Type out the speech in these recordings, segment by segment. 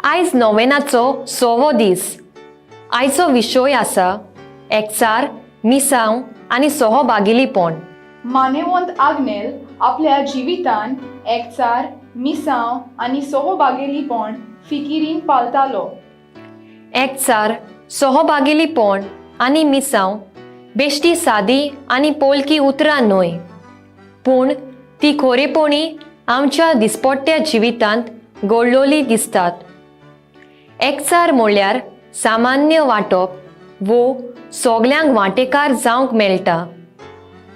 आयज नोवेनाचो 6वो दीस. आयचो विशय आसा एकचार, मिसांव आनी सहभागिलीपण. मानेवंत आग्नेल आपल्या जिवितान एकचार, मिसांव आनी सहभागेलीपण फिकिरीन पालतालो. एकचार, सहभागिलीपण आनी मिसांव बेश्टी सादी आनी पोलकी उतरां न्हय, पूण ती खोरेपणी आमच्या दिसपट्ट्या जिवितांत गोडलोली दिसतात. एकचार म्हणल्यार सामान्य वांटप वो सगल्यांक वांटेकार जावंक मेळटा.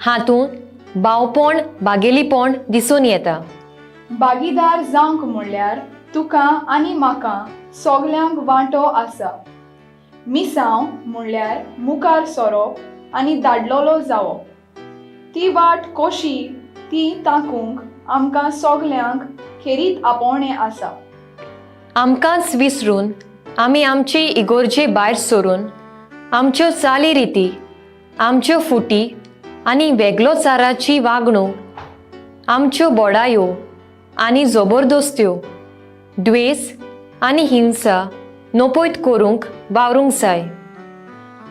हातूंत भावपण, बागेलीपण दिसून येता. भागीदार जावंक म्हणल्यार तुका आनी म्हाका सगल्यांक वांटो आसा. मिसांव म्हणल्यार मुखार सोरोप आनी धाडलोलो जावप. ती वाट कशी ती ताकूंक आमकां सगल्यांक खेरीत आपोवणें आसा. आमकांच विसरून आमी आमचे इगोर्जे भायर सरून आमच्यो चाली रिती, आमच्यो फुटी आनी वेगळोचाराची वागणूक, आमच्यो बोडायो आनी जबरदस्त्यो, द्वेस आनी हिंसा नपयत करूंक वावरूंक जाय.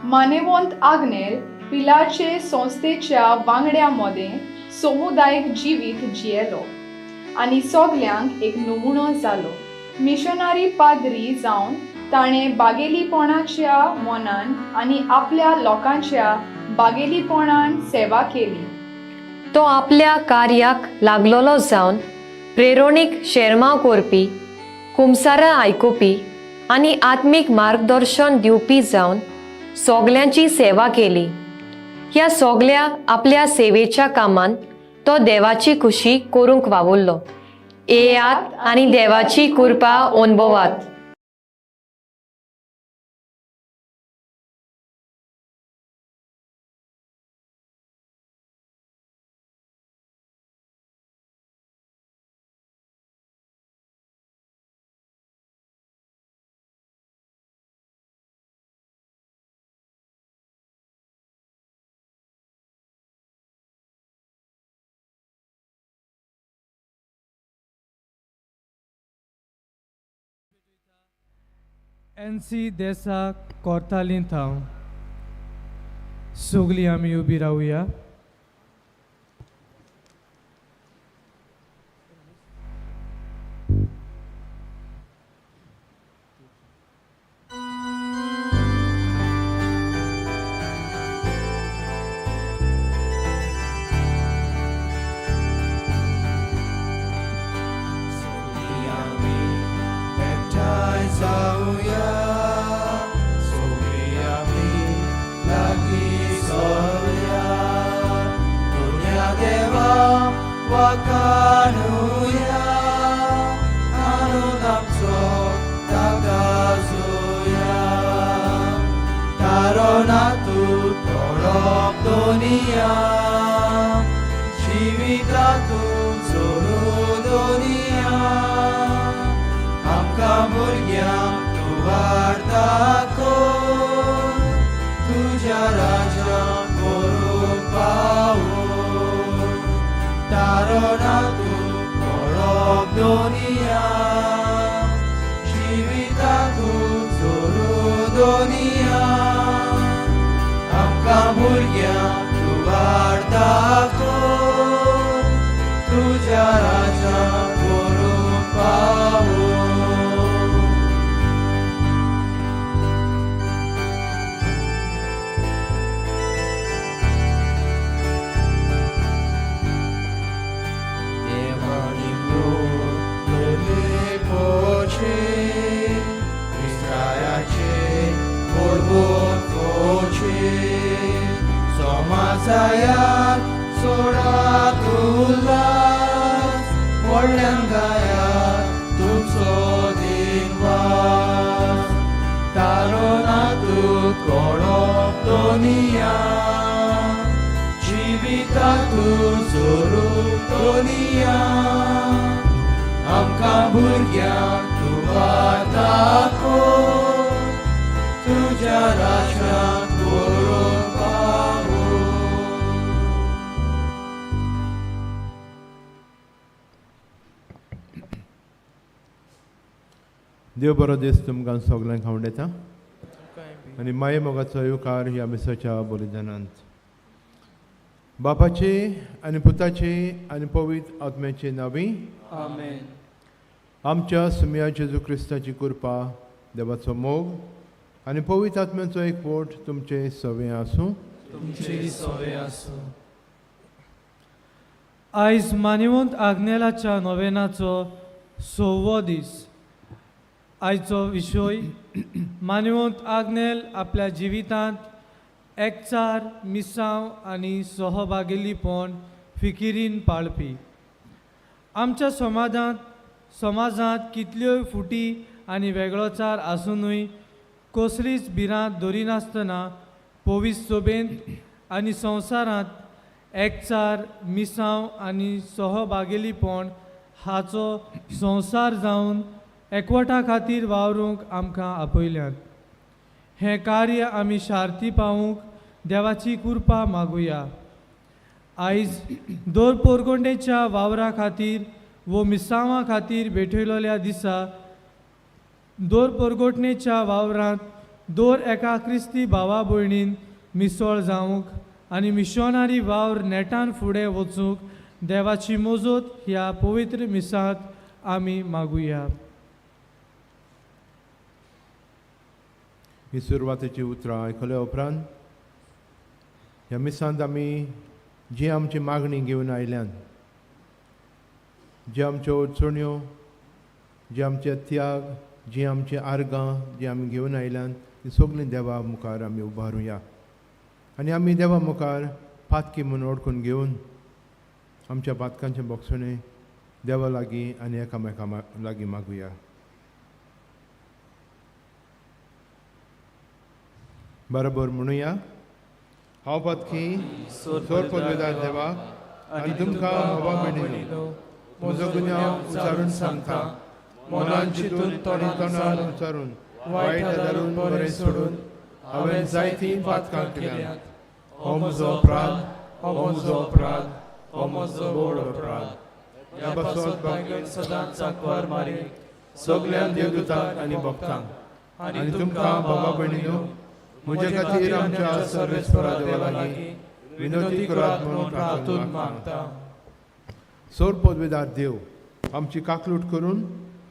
मानेवंत आग्नेल पिलाचे संस्थेच्या वांगड्या मदें समुदायीक जिवीत जियेलो आनी सगल्यांक एक नमुनो जालो. मिशनरी पाद्री जावन ताणें बागेलीपणाच्या मनान आनी आपल्या लोकांच्या बागेलीपणान सेवा केली. तो आपल्या कार्याक लागलोलो जावन प्रेरणीक शेरमांव करपी, कुमसारां आयकुपी आनी आत्मीक मार्गदर्शन दिवपी जावन सगल्यांची सेवा केली. ह्या सगल्या आपल्या सेवेच्या कामांत तो देवाची खुशी करूंक वावुरलो. येयात आनी देवाची कृपा अनुभवात. एन सी देसा कोर्तालींत हांव सगलीं आमी उबी रावया. सगळीं आमी एकठांय जावया, सगळीं आमी लागीं सरुया, दुनिया देवा वाखाणुया, आनंद आमचो ताका जोया. तारो तूं तोडप दुनिया, जिविता तूं जोडू दुनिया, आमकां भुरग्यांक तूं वाडता कर, तुज्या राज्यांत करूंक पावय. तारो तूं तोडप दुनिया, जिविता तूं जोडू दुनिया, आमकां भुरग्यांक तूं वाडता कर, तुज्या राज्यांत करूंक पावय. देवानी पोचे इस्रायाचे बोडबोड पोचे, समाजायात सोडात उल्हास, व्हडल्यान गायात तुमचो दिनवास. तारो ना तूं कोणो दुनिया, जिविता तूं जोरू दुनिया, आमकां भुरग्यांक तूं वाडता कर, तुज्या राज्यांत करूंक पावय. देव बरो दीस तुमकां सगल्यांक हांव येता आनी माये मोगाचो येवकार ह्या मिसाच्या बलिदानांत. बापाचे आनी पुताचे आनी पवित्र आत्म्याचे नांवी आमेन. आमच्या सुमया जेजू क्रिस्ताची कृपा, देवाचो मोग आनी पवित्र आत्म्याचो एकवट तुमचे सवे आसूं. तुमची सवे आसूं. आयज मानिवंत आग्नेलाच्या नोवेनाचो सव्वो दीस. आयचो विशय मानिवंत आग्नेल आपल्या जिवितांत एकचार, मिसांव आनी सहभागेलीपण फिकिरीन पाळपी. आमच्या समाजांत कितल्योय फुटी आनी वेगळोचार आसुनूय कसलीच भिरांत दरिनासतना पवित्र सभेंत आनी संवसारांत एकचार, मिसांव आनी सहभागेलीपण हाचो संवसार जावन एकवटा खातीर वावरूंक आमकां आपयल्यात. हें कार्य आमी शार्ती पावूंक देवाची कृपा मागुया. आयज दर पोरगोंडेच्या वावरा खातीर वो मिसांवा खातीर भेटयलेल्या दिसा दर पोरगोटणेच्या वावरांत दर एका क्रिस्ती भावा भयणीन मिसळ जावंक आनी मिशनरी वावर नेटान फुडें वचूंक देवाची मजत ह्या पवित्र मिसांत आमी मागुया. ही सुरवातेची उतरां आयकल्या उपरांत ह्या मिसांत आमी जी आमची मागणी घेवन आयल्यान, जी आमच्यो अडचण्यो, जी आमचे त्याग, जी आमची आर्गां जी आमी घेवन आयल्यान ती सगळीं देवा मुखार आमी उबारुया आनी आमी देवा मुखार पातकी म्हूण ओडकून घेवन आमच्या पातकांचें बोगसणें देवा लागीं आनी एकामेका लागीं मागुया. बरोबर म्हणुया. हांव पातकी सोर पदवेदार देवा आनी तुमकां हवा भयणीनो म्हजो गुन्यांव उचारून सांगता. मनान चिंतून आनी तोंडान उचारून वायट आदारून बरें सोडून हांवें जायतीं पातकां केल्यांत. हो म्हजो अपराध, हो म्हजो अपराध, हो म्हजो व्हड अपराध. ह्या पासत भाग्योन सदांच आंकवार मारी सगल्या देवदूतांक आनी भक्तांक आनी तुमकां बाबा भयणीनो म्हजे खातीर आमच्या सर्वेस्परा देवा लागीं विनवती करात म्हणून प्रार्थून मागता. सोर पदवेदार देव आमची काकलूट करून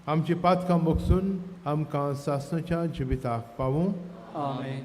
आमची पातकां बगसून आमकां सासणाच्या जिविताक पावूं. आमेन.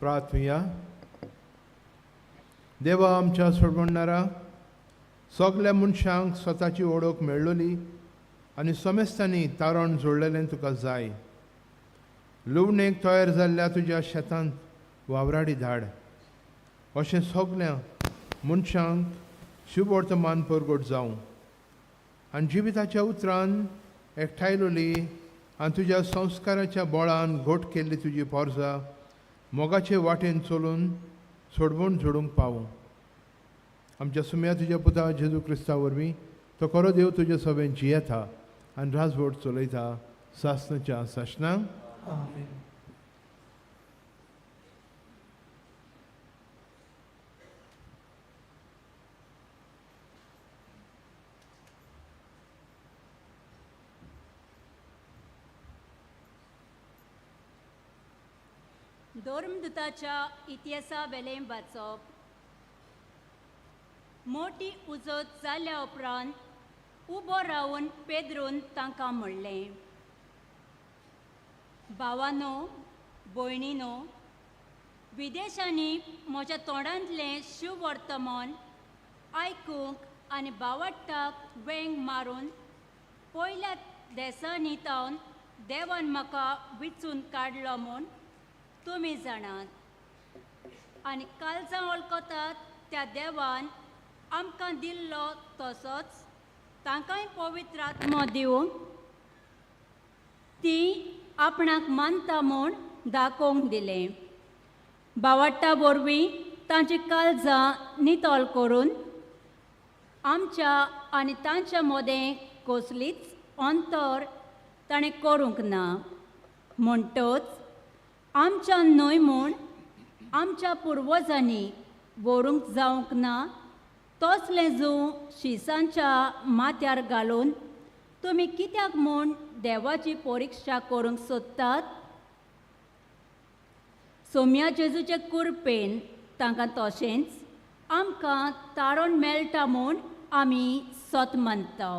प्रार्थुया. देवा आमच्या सोडवणारा, सगल्या मनशांक स्वताची ओळख मेळ्ळली आनी समेस्तांनी तारण जोडलेलें तुका जाय. लुवणेक तयार जाल्ल्या तुज्या शेतांत वावराडी धाड अशें सगल्या मनशांक शुभवर्तमान परगट जावं आनी जिविताच्या उतरान एकठांयलोली आनी तुज्या संस्काराच्या बळान घट केल्ली तुजी पोरसां मोगाचे वाटेन चलून सोडवण जोडूंक पावूं. आमच्या सुम्या तुज्या पुता जेजू क्रिस्ता वरवीं तो खरो देव तुजे सभेन जियेता आनी राजवट चलयता सासणाच्या सासणाक. आमेन. धर्मदूताच्या इतिहासा वेलें वाचप. मोटी उजत जाल्या उपरांत उबो रावन पेद्रून तांकां म्हणलें, भावानो, भयणीनो, विदेशांनी म्हज्या तोंडांतलें शुवर्तमान आयकूंक आनी बावडटाक वेंग मारून पयल्या देसांनी तावन देवान म्हाका विचून काडलो म्हूण तुमी जाणात आनी कालजां वळखतात त्या देवान आमकां दिल्लो तसोच तांकांय पवित्र आत्मो दिवंक ती आपणाक मानता म्हूण दाखोवंक दिलें. बावडटा वरवीं तांची काळजां नितळ करून आमच्या आनी तांच्या मदें कसलीच अंतर ताणें करूंक ना. म्हणटच आमच्या न्हय म्हूण आमच्या पुर्वजांनी व्हरूंक जावंक ना तसलें जूं शिसांच्या माथ्यार घालून तुमी कित्याक म्हूण देवाची परिक्षा करूंक सोदतात? सोम्या जेजूचे कुरपेन तांकां तशेंच आमकां तारण मेळटा म्हूण आमी सत मानता.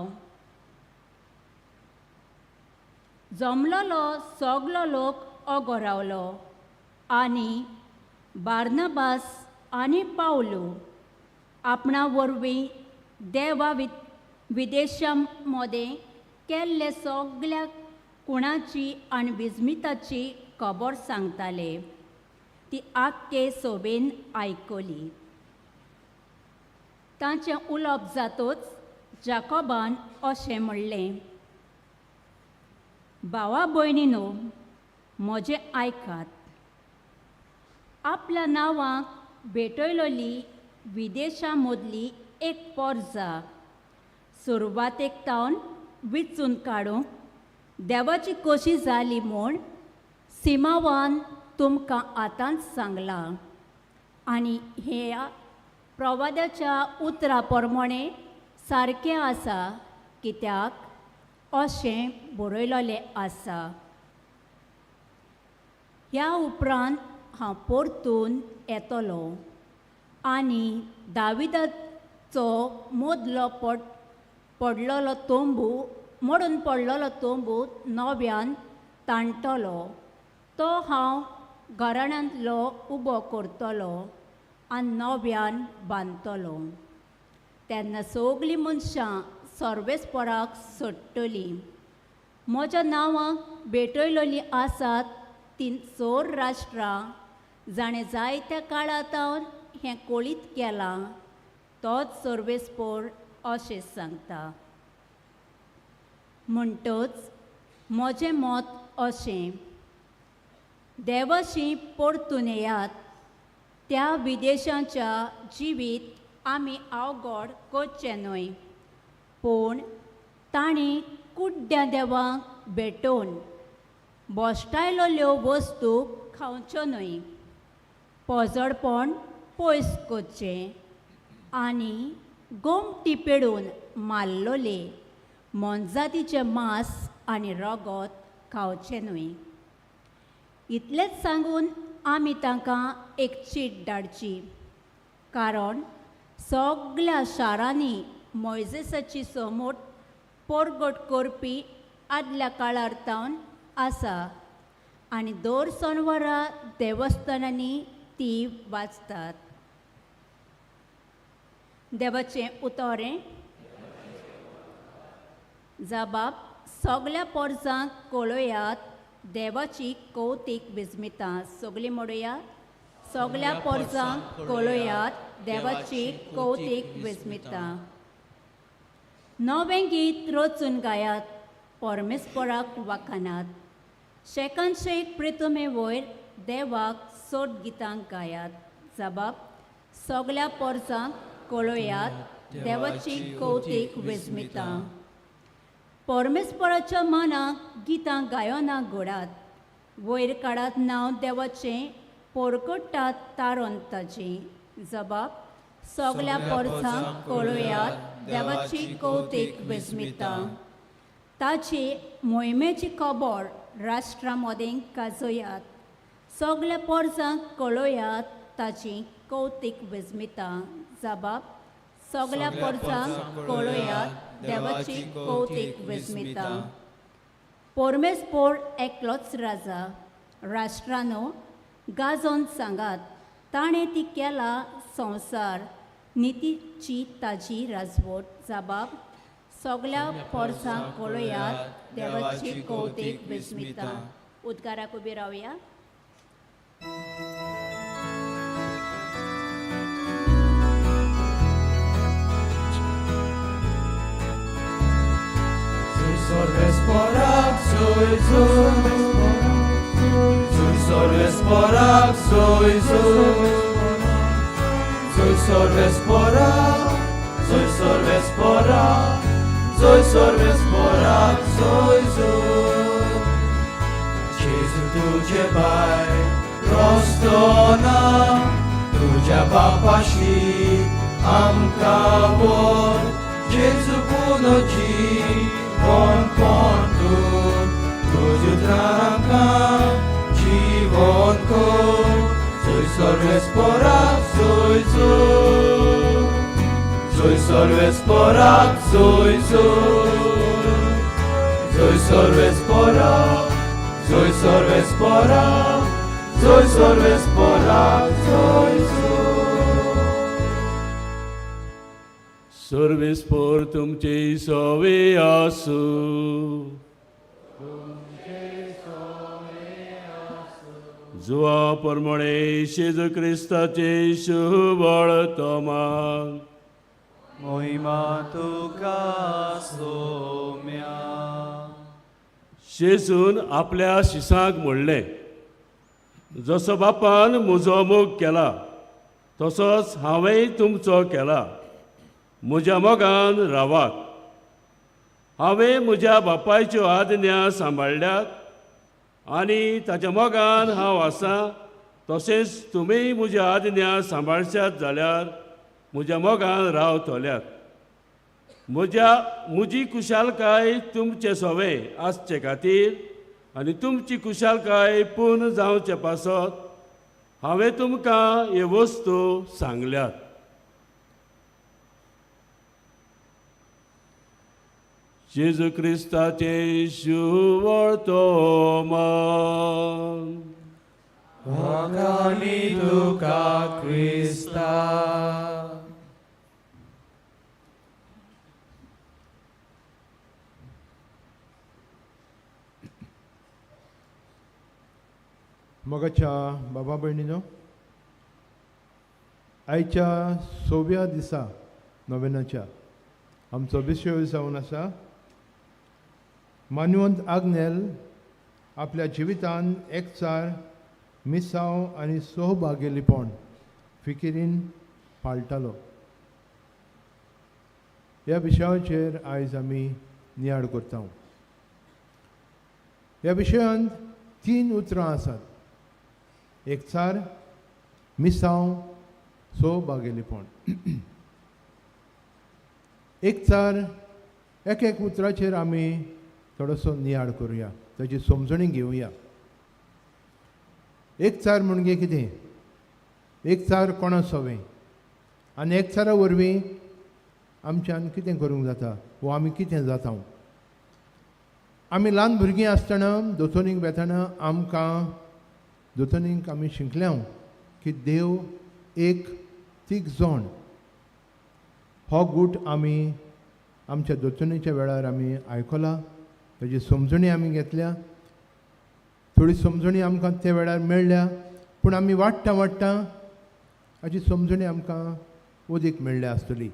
जमलोलो सगलो लोक ओगो रावलो आनी बार्नाबास आनी पावलू आपणा वरवीं देवा विदेशां मदें केल्ले सगल्या कुणाची आनी विस्मिताची खबर सांगताले. ती आख्खे सोबेन आयकली. तांचें उलोवप जातच जाकोबान अशें म्हणलें, भावा भयणीनो, म्हजें आयकात. आपल्या नांवाक भेटयलोली विदेशां मदली एक पोरजा सुरवातेक तावन विचून काडूंक देवाची कशी जाली म्हूण सिमावान तुमकां आतांच सांगलां आनी ह्या प्रवादाच्या उतरा प्रमाणें सारकें आसा कित्याक अशें बरयलेलें आसा. ह्या उपरांत हांव परतून येतलो आनी दाविदाचो मदलो पडलेलो तंबू मोडून पडलेलो तंबू नव्यान ताणटलो, तो हांव घराण्यांतलो उबो करतलो आनी नव्यान बांदतलो. तेन्ना सगलीं मनशां सर्वेस्पराक सोडटलीं. म्हज्या नांवाक भेटयलेलीं आसात तीं चोर राष्ट्रां जाणें जायत्या काळा तावन हें कोळीत केलां तोच सर्वेस्पोर अशें सांगता. म्हणटच म्हजें मत अशें, देवाशी परतून येयात. त्या विदेशांच्या जिवीत आमी अवघड करचें न्हय, पूण तांणी कुड्ड्या देवांक भेटोवन भश्टायलोल्यो वस्तू खावच्यो न्हय, पोजडपण पयस करचें आनी गोमटी पेडून मारलोले मोनजातीचें मांस आनी रगत खावचें न्हय. इतलेंच सांगून आमी तांकां एक चीट धाडची, कारण सगल्या शारांनी मोयजेसाची समोट परगट करपी आदल्या काळार तावन आसा आनी दर सोनवारा देवस्थानांनी ती वाचतात. देवाचें उतरें जबाब सगल्या पोरजांक कळयात देवाची कौतीक विस्मितां. सगलीं म्हणुया, सगल्या पोरजांक कळयात देवाची कौतीक विस्मितां. नवें गीत रचून गायात, परमेस्पराक वाखानात. शेकान शेक प्रितुमे वयर देवाक सोट गितां गायात. जबाब सगल्या पोरजांक कळयात देवाची कौतीक विस्मितां. परमेस्पराच्या मनाक गितां गायनां घोडात, वयर काडात नांव देवाचें, पोरकट्टात तारण ताचें. जबाब सगल्या पोरसांक कळयात देवाची कौतीक विस्मितां. ताची मोहिमेची खबर राष्ट्रां मदें गाजयात, सगल्या पोरसांक कळयात ताची कौतीक विस्मितां. जबाब सगळ्या पोरसांक कळयात देवाची कौतीक विस्मिता. परमेस्पोर एकलोच राजा, राष्ट्रानो गाजोन सांगात, ताणें ती केला संवसार, नितीची ताजी राजवट. जबाब सगळ्या पोरसांक कळयात देवाची कौतीक विस्मिता. उद्गाराक उबी रावया. जेजू तुझे पाय रस्तो ना तुझ्या बापाशी आमकां व्हर. जेजू पुनोची कोण कोण तूं तुज्या उतरान आमकां जिवन कर. जोय सर्वेस्पराक जोय जोय, जोय सर्वेस्पराक जोय जोय, जोय सर्वेस्पराक, जोय सर्वेस्पराक, जोय सर्वेस्पराक जोय जोय. सर्वेस्पोर तुमचे सवे आसूं. जुवा परमणे जेजू क्रिस्ताचे शुभळ तोमाक. मोहिमा तुका सोम्या. जेजून आपल्या शिसांक म्हणलें, जसो बापान म्हजो मोग केला तसोच हांवेंय तुमचो केला. म्हज्या मोगान रावात. हांवें म्हज्या बापायच्यो आज्ञा सांबाळ्ळ्यात आनी ताच्या मोगान हांव आसा, तशेंच तुमीय म्हज्या आज्ञा सांबाळशात जाल्यार म्हज्या मोगान रावतल्यात. म्हजी कुशालकाय तुमचे सवे आसचे खातीर आनी तुमची कुशालकाय पूर्ण जावचे पासत हांवें तुमकां ह्यो वस्तू सांगल्यात. जेजू क्रिस्ताचें शुभळ तोमान. वाखाणी तुका क्रिस्ता. मोगाच्या बाबा भयणीनो, आयच्या सव्या दिसा नोवेनाच्या आमचो विशय जावन आसा मानवंत आग्नेल आपल्या जिवितान एकचार, मिसांव आनी सहभागेलीपण फिकिरीन पाळटालो. ह्या विशयाचेर आयज आमी नियाळ करता. ह्या विशयांत 3 उतरां आसात, एकचार, मिसांव, सहभागेलीपण. एकचार एक एक उतराचेर आमी थोडोसो नियाळ करुया, ताची समजणी घेवया. एकचार म्हणजे कितें? एकचार कोणा सवें आनी एकचारा वरवीं आमच्यान कितें करूंक जाता वो आमी कितें जाता. आमी ल्हान भुरगीं आसतना दोतोनीक वेतना आमकां दोतोनीक आमी शिकल्या की देव एक तीग जण हो गूट आमी आमच्या दोतोनीच्या वेळार आमी आयकला, ताजी समजणी आमी घेतल्या, थोडी समजणी आमकां त्या वेळार मेळ्ळ्या, पूण आमी वाडटा वाडटा हाची समजणी आमकां अदीक मेळ्ळ्या आसतली.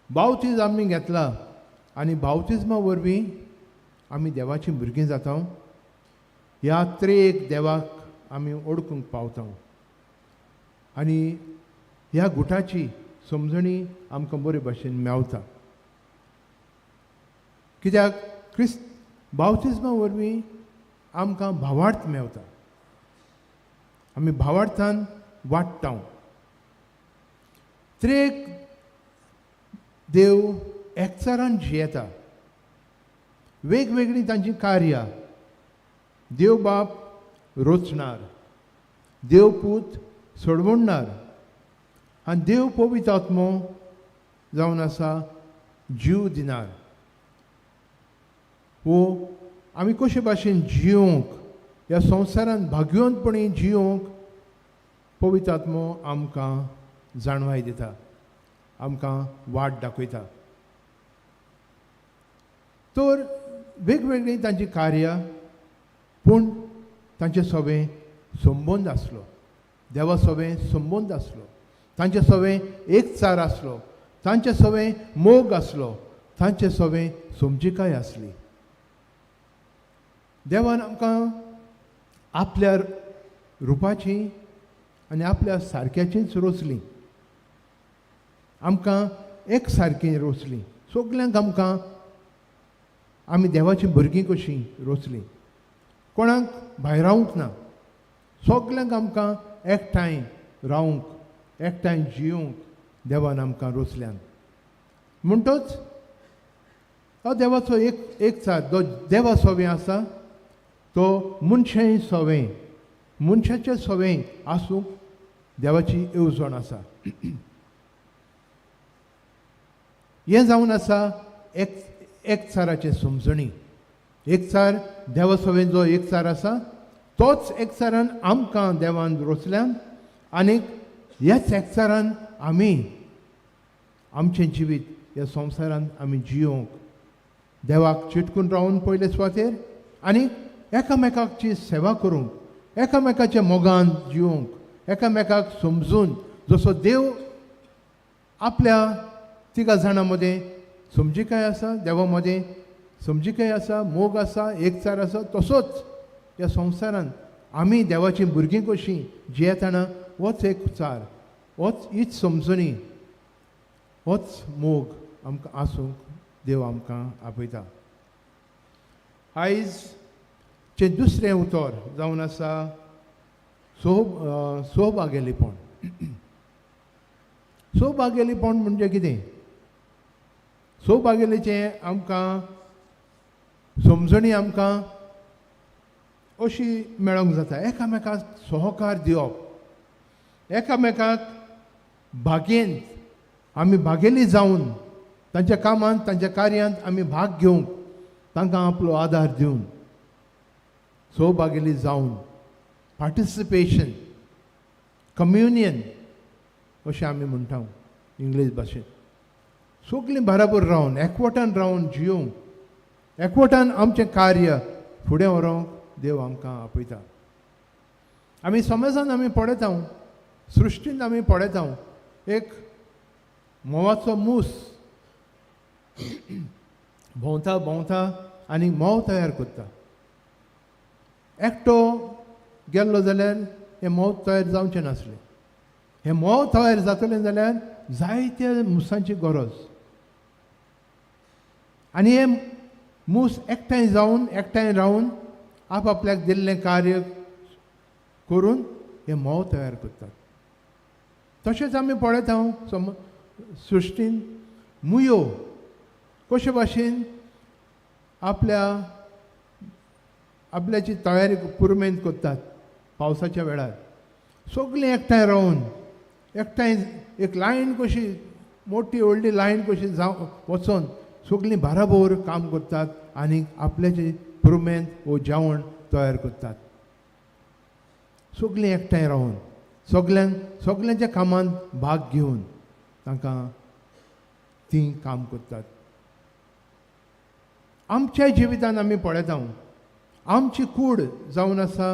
बावतीज आमी घेतला आनी बावतिज्मा वरवीं आमी देवाचीं भुरगीं जाता. ह्या त्रेक देवाक आमी ओळखूंक पावता आनी ह्या गुटाची समजणी आमकां बरे भाशेन मेवता. कित्याक क्रिस्त बावतिज्मा वरवीं आमकां भावार्थ मेवता, आमी भावार्थान वाडटा. त्रेक देव एकचारान जियेता, वेगवेगळीं तांचीं कार्यां. देव बाप रोचणार, देव पूत सोडवणणार आनी देव पवित्र आत्मो जावन आसा जीव दिनार. वो आमी कशे भाशेन जियोंक ह्या संवसारांत भाग्यवंतपणी जियोंक पवित्र आत्मो आमकां जाणवाय दिता, आमकां वाट दाखयता. तर वेगवेगळीं तांचीं कार्यां पूण तांचे सगळें संबंद आसलो, देवा सवें संबंद आसलो, तांचे सवें एकचार आसलो, तांचे सवें मोग आसलो, तांचे सवें समजिकाय आसली. देवान आमकां आपल्या रुपाची आनी आपल्या सारक्याचीच रोचली, आमकां एक सारकी रोचली, सगल्यांक आमकां आमी देवाचीं भुरगीं कशीं रोचलीं, कोणाक भायरावंक ना, सगल्यांक आमकां एकठांय रावंक, एकठांय जियोंक देवान आमकां रोचल्यान. म्हणटच हो देवाचो एक एकचार जो देवा सवें आसा तो मनशाय सवें, मनशाचे सवें आसूंक देवाची येवजण आसा. हें जावन आसा एक एकचाराचें समजणी. एकचार देवा सवें जो एकचार आसा तोच एकचारान आमकां देवान रोचल्यान आनीक ह्याच एकचारान आमी आमचें जिवीत ह्या संवसारांत आमी जियोंक देवाक चिटकून रावन पयले सुवातेर आनी एकामेकाची सेवा करूंक, एकामेकाच्या मोगान जियोंक, एकामेकाक समजून जसो देव आपल्या तिगा जाणां मदें समजिकाय आसा, देवा मदें समजिकाय आसा, मोग आसा, एकचार आसा, तसोच ह्या संवसारांत आमी देवाचीं भुरगीं कशीं जियेतना होच एकचार, होच हीच समजणी, होच मोग आमकां आसूंक देव आमकां आपयता. आयज चें दुसरें उतर जावन आसा सोभागेलीपण. सोभागेलीपण म्हणजे कितें? सोभागेलीचें आमकां समजणी आमकां अशी मेळोंक जाता, एकामेकाक सहकार दिवप, एकामेकाक भागेंत आमी भागेली जावन तांच्या कामांत तांच्या कार्यांत आमी भाग घेवंक तांकां आपलो आदार दिवन सहभागेली जावन पार्टिसिपेशन, कम्युनियन अशें आमी म्हणटा इंग्लीश भाशेंत. सगलीं बराबर रावन एकवटान रावन जियोंक, एकवटान आमचें कार्य फुडें व्हरूंक देव आमकां आपयता. आमी समाजान आमी पळयता, सृश्टीन आमी पळयता, एक म्होंवाचो मूस भोंवता भोंवता आनी म्होंव तयार करता. एकटो गेल्लो जाल्यार हें म्होंव तयार जावचें नासलें. हें म्होंव तयार जातलें जाल्यार जायत्या मुसांची गरज आनी हे मूस एकठांय जावन एकठांय रावन आपआपल्याक दिल्लें कार्य करून हे म्होंव तयार करतात. तशेंच आमी पळयता सृश्टीन मुयो कशे भाशेन आपल्या आपल्याची तयारी पुरमेंत करतात पावसाच्या वेळार. सगलीं एकठांय रावन एकठांय एक लायन कशी मोठी व्हडली लायन कशी जावं वचोन सगलीं बाराबोर काम करतात आनी आपल्याची पुरमेंत वो जेवण तयार करतात. सगलीं एकठांय रावन सगल्यांक सगल्यांच्या कामांत भाग घेवन तांकां तीं काम करतात. आमच्या जिवितान आमी पळयता आमची कूड जावन आसा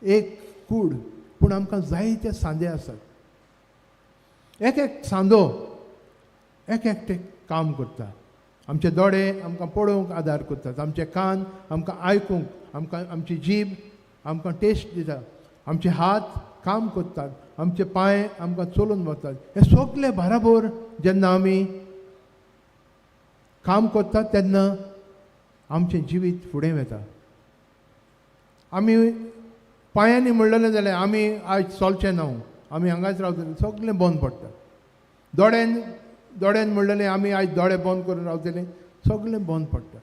एक कूड, पूण आमकां जायते सांदे आसात. एक एक सांदो एक एकटे काम करता. आमचे दोळे आमकां पळोवंक आदार करतात, आमचे कान आमकां आयकूंक, आमकां आमची जीब आमकां टेस्ट दिता, आमचे हात काम करतात, आमचे पांय आमकां चलून वतात. हे सगळे बराबर जेन्ना आमी काम करतात तेन्ना आमचें जिवीत फुडें वता. आमी पांयांनी म्हणलेलें जाल्यार आमी आयज चलचें ना, आमी हांगाच रावतले, सगळें बंद पडटा. दोळ्यान दोळ्यान म्हणलेलें आमी आयज दोळे बंद करून रावतले, सगळें बंद पडटा.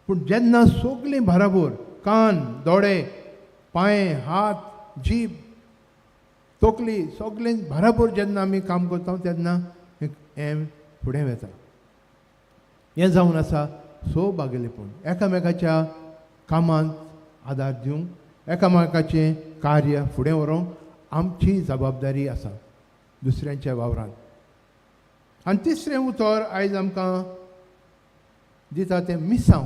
पूण जेन्ना सगळीं बराबर कान, दोळे, पांय, हात, जीब, तकली सगळें बराबर जेन्ना आमी काम करता तेन्ना हें फुडें वता. हें जावन आसा सौभागेलेपण, एकामेकाच्या कामांत आदार दिवंक, एकामेकाचें कार्य फुडें व्हरूंक आमची जबाबदारी आसा दुसऱ्यांच्या वावरांत. आनी तिसरें उतर आयज आमकां दिता तें मिसांव.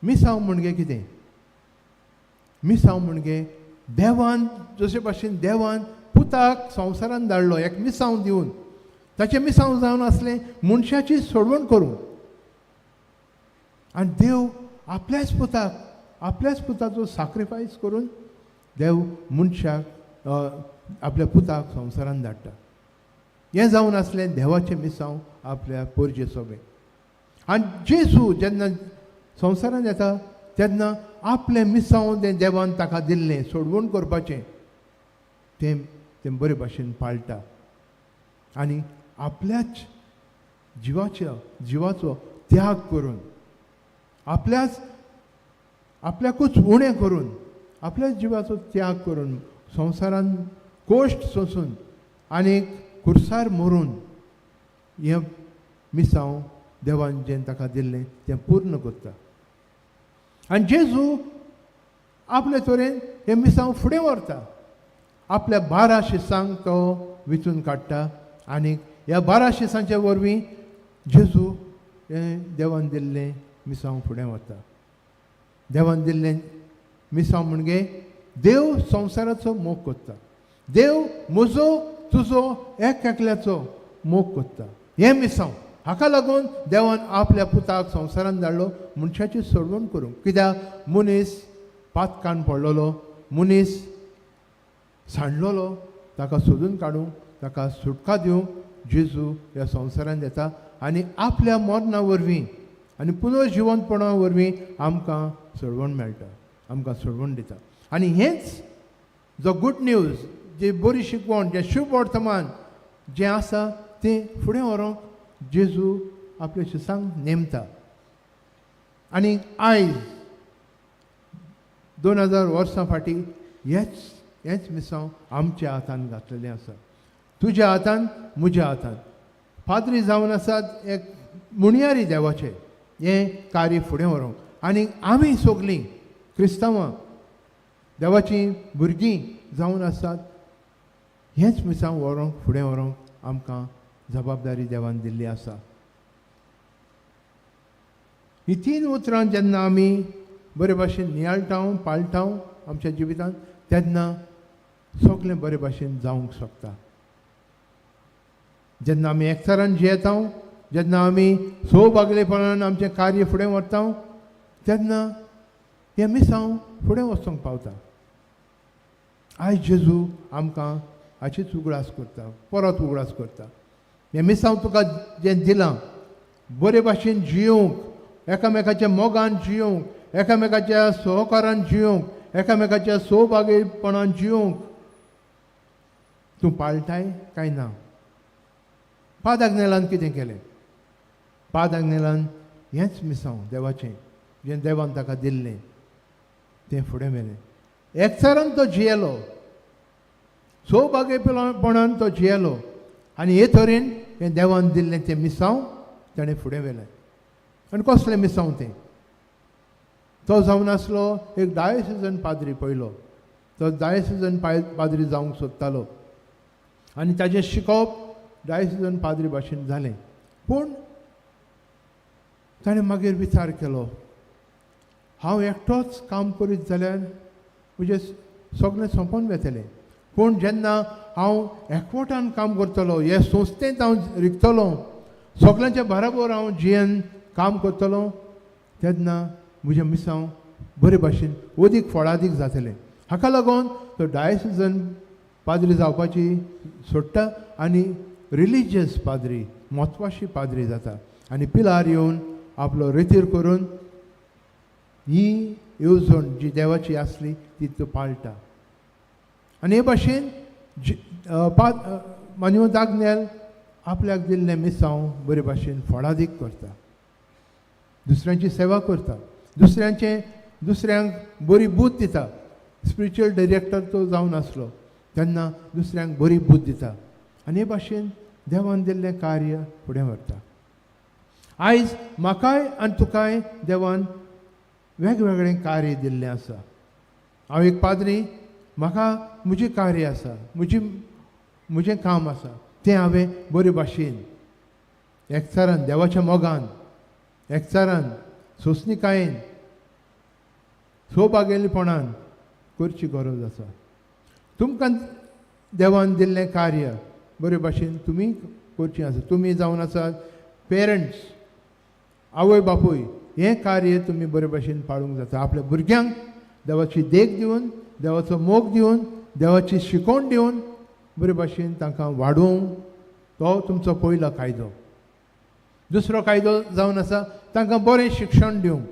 मिसांव म्हणजे कितें? मिसांव म्हणजे देवान जशे भाशेन देवान पुताक संवसारान धाडलो एक मिसांव दिवन, ताचें मिसांव जावन आसलें मनशाची सोडवण करूंक. आनी देव आपल्याच पुताक, आपल्याच पुताचो साक्रिफायस करून देव मनशाक आपल्या पुताक संवसारान धाडटा. हें जावन आसलें देवाचें मिसांव आपल्या पोरजे सोबें. आनी जेजू जेन्ना संवसारान येता तेन्ना आपलें मिसांव तें देवान ताका दिल्लें सोडवण करपाचें तें तें बरे भाशेन पाळटा आनी आपल्याच जिवाचो त्याग करून, आपल्याकूच उणें करून, आपल्याच जिवाचो त्याग करून, संवसारान कोश्ट सोंसून आनी खुर्सार मरून हें मिसांव देवान जें ताका दिल्लें तें पूर्ण करता. आनी जेजू आपले तरेन हें मिसांव फुडें व्हरता. आपल्या 12 शिसांक तो विचून काडटा आनी ह्या 12 शिसांच्या वरवीं जेजू हें देवान दिल्लें मिसांव फुडें व्हरता. देवान दिल्लें मिसांव म्हणजे देव संवसाराचो मोग करता, देव म्हजो तुजो एक एकल्याचो मोग करता, हें मिसांव. हाका लागून देवान आपल्या पुताक संवसारान धाडलो मनशाची सोडवण करूंक. कित्याक मनीस पातकान पडलेलो, मनीस सांडलेलो, ताका सोदून काडूंक, ताका सुटका दिवंक जेजू ह्या संवसारान येता आनी आपल्या मरणा वरवीं आनी पुनर्जिवंतपणा वरवीं आमकां सोडवण मेळटा, आमकां सोडवण दिता. आनी हेंच जो गूड न्यूज, जी बरी शिकवण, जें शुभ वर्तमान जें आसा तें फुडें व्हरूंक जेजू आपल्या शिसांक नेमता. आनी आयज 2000 वर्सां फाटीं हेंच मिसांव आमच्या हातान घातलेलें आसा, तुज्या हातान, म्हज्या हातान. पाद्री जावन आसात एक मुणयारी देवाचें हें कार्य फुडें व्हरूंक. आनी आमी सगलीं क्रिस्तांवां देवाचीं भुरगीं जावन आसात, हेंच मिसांव व्हरूंक, फुडें व्हरूंक आमकां जबाबदारी देवान दिल्ली आसा. ही 3 उतरां जेन्ना आमी बरे भाशेन नियाळटा, पाळटा आमच्या जिवितांत, तेन्ना सगळें बरे भाशेन जावंक शकता. जेन्ना आमी एकचारान जियेता, जेन्ना आमी सौभागलेपणान आमचें कार्य फुडें व्हरता, तेन्ना हें मिसांव फुडें वचूंक पावता. आयज जेजू आमकां हाचीच उगडास करता, परत उगडास करता. हें मिसांव तुका जें दिलां बरे भाशेन जियोवंक, एकामेकाच्या मोगान जियोवंक, एकामेकाच्या सहकारान जियोवंक, एकामेकाच्या सौभागेपणान जियोवंक, तूं पाळटाय काय ना? पाद आग्नेलान कितें केलें? पाद आग्नेलान हेंच मिसांव देवाचें जें देवान ताका दिल्लें तें फुडें व्हेलें. एकचारान तो जियेलो, सौभाग्यपणान तो जियेलो आनी हे तरेन हें देवान दिल्लें तें मिसांव ताणें फुडें व्हेलें. आनी कसलें मिसांव तें? तो जावन आसलो एक डायसिजन पाद्री पयलो, तो डायसिजन पाद्री जावंक सोदतालो आनी ताजें शिकोवप डायसिजन पाद्री भाशेन जालें. पूण ताणें मागीर विचार केलो, हांव एकटोच काम करीत जाल्यार म्हजें सगळें सोंपोवन वतलें, पूण जेन्ना हांव एकवटान काम करतलो, हे संस्थेंत हांव रिगतलो, सगळ्यांच्या बराबर हांव जियेन काम करतलो, तेन्ना म्हजें मिसांव बरे भाशेन अदीक फळादीक जातलें. हाका लागून तो डायसिजन पाद्री जावपाची सोडटा आनी रिलिजियस पाद्री, म्हत्वाशी पाद्री जाता आनी पिलार येवन आपलो रेतीर करून ही येवजण जी देवाची आसली ती तो पाळटा. आनी हे भाशेन मान्यवंत आग्नेल आपल्याक दिल्लें मिसांव बरे भाशेन फळादीक करता, दुसऱ्यांची सेवा करता, दुसऱ्यांक बरी बूद दिता. स्पिरिच्युअल डायरेक्टर तो जावन आसलो तेन्ना दुसऱ्यांक बरी बूद दिता आनी हे भाशेन देवान दिल्लें कार्य फुडें व्हरता. आयज म्हाकाय आनी तुकाय देवान वेगवेगळें कार्य दिल्लें आसा. हांव एक पाद्री, म्हाका म्हजें कार्य आसा, म्हजें काम आसा, तें हांवें बरे भाशेन एकचारान, देवाच्या मोगान, एकचारान, सोंसणीकायेन, सौभाग्यपणान करची गरज आसा. तुमकां देवान दिल्लें कार्य बरे भाशेन तुमी करचें आसा. तुमी जावन आसात पेरंट्स, आवय बापूय, हें कार्य तुमी बरे भाशेन पाळूंक जाता. आपल्या भुरग्यांक देवाची देख दिवन, देवाचो मोग दिवन, देवाची शिकवण दिवन बरे भाशेन तांकां वाडोवंक, तो तुमचो पयलो कायदो. दुसरो कायदो जावन आसा तांकां बरें शिक्षण दिवंक,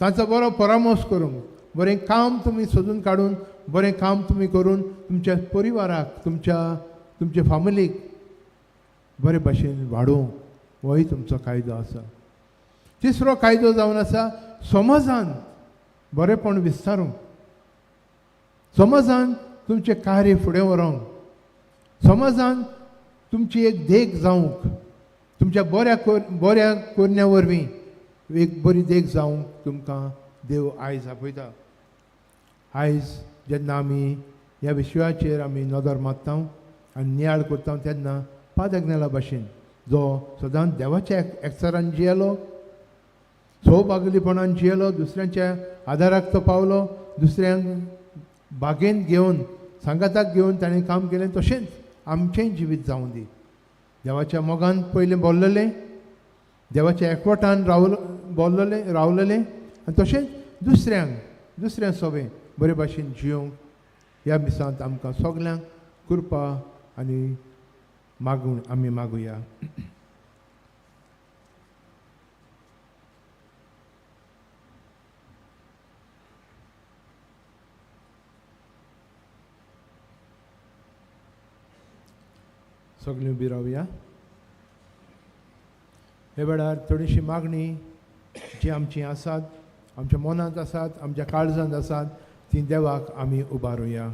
तांचो बरो परामर्श करूंक, बरें काम तुमी सोदून काडून बरें काम तुमी करून तुमच्या परिवाराक, तुमच्या फामिलीक बरे भाशेन वाडोवंक, होय तुमचो कायदो आसा. तिसरो कायदो जावन आसा समाजान बरेंपण विस्तारूंक, समाजान तुमचें कार्य फुडें व्हरूंक, समाजान तुमची एक देख जावंक, तुमच्या बऱ्या करण्या वरवीं एक बरी देख जावंक तुमकां देव आयज आपयता. आयज जेन्ना आमी ह्या विशयाचेर आमी नदर मारता आनी नियाळ करता तेन्ना पाद आग्नेला भाशेन जो सदांच देवाच्या एकचारान जियेलो, सौभाग्यपणान जियेलो, दुसऱ्यांच्या आदाराक तो पावलो, दुसऱ्यांक बागेंत घेवन, सांगाताक घेवन ताणें काम केलें, तशेंच आमचेंय जिवीत जावं दी. देवाच्या मोगान पयलें बोल्ललें, देवाच्या एकवटान रावलेलें आनी तशेंच दुसऱ्यांक सोबें बरे भाशेन जियोंक ह्या मिसांत आमकां सगल्यांक कृपा आनी मागून आमी मागुया. सगळीं उबी रावया. हे वेळार थोडीशी मागणी जी आमची आसात, आमच्या मनांत आसात, आमच्या काळजांत आसात, ती देवाक आमी उबारुया.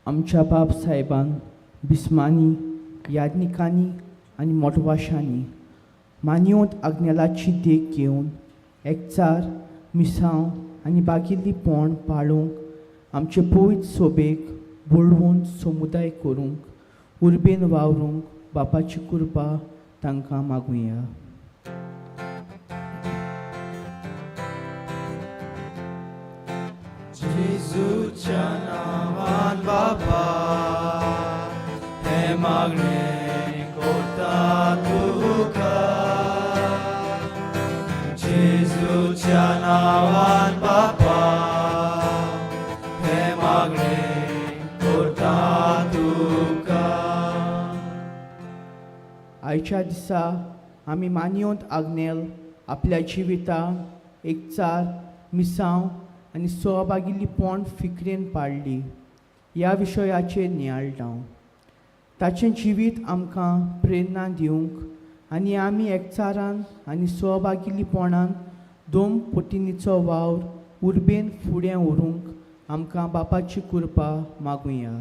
आमच्या बाप साहेबान बिस्मांनी, याज्ञिकांनी आनी मोटवाशांनी मानयोत आग्नेलाची देख घेवन एकचार, मिसांव आनी बागिल्लीपण पाळूंक, आमचे पवित्र सोबेक बळवून समुदाय करूंक, उर्बेन वावरूंक बापाची कृपा तांकां मागुया. जेजूच्या नांवान बापा हें मागणें करता तुका, जेजूच्या नांवान बापा हें मागणें करता तुका. आयच्या दिसा आमी मानयोत आग्नेल आपल्या जिवितांत एकचार, मिसांव आनी सहभागिल्लीपण फिकरेन पाडली ह्या विशयाचेर नियाळटा. ताचें जिवीत आमकां प्रेरणा दिवंक आनी आमी एकचारान आनी सहभागिल्लीपणान दोन पटींचो वावर उर्बेन फुडें व्हरूंक आमकां बापाची कृपा मागुया.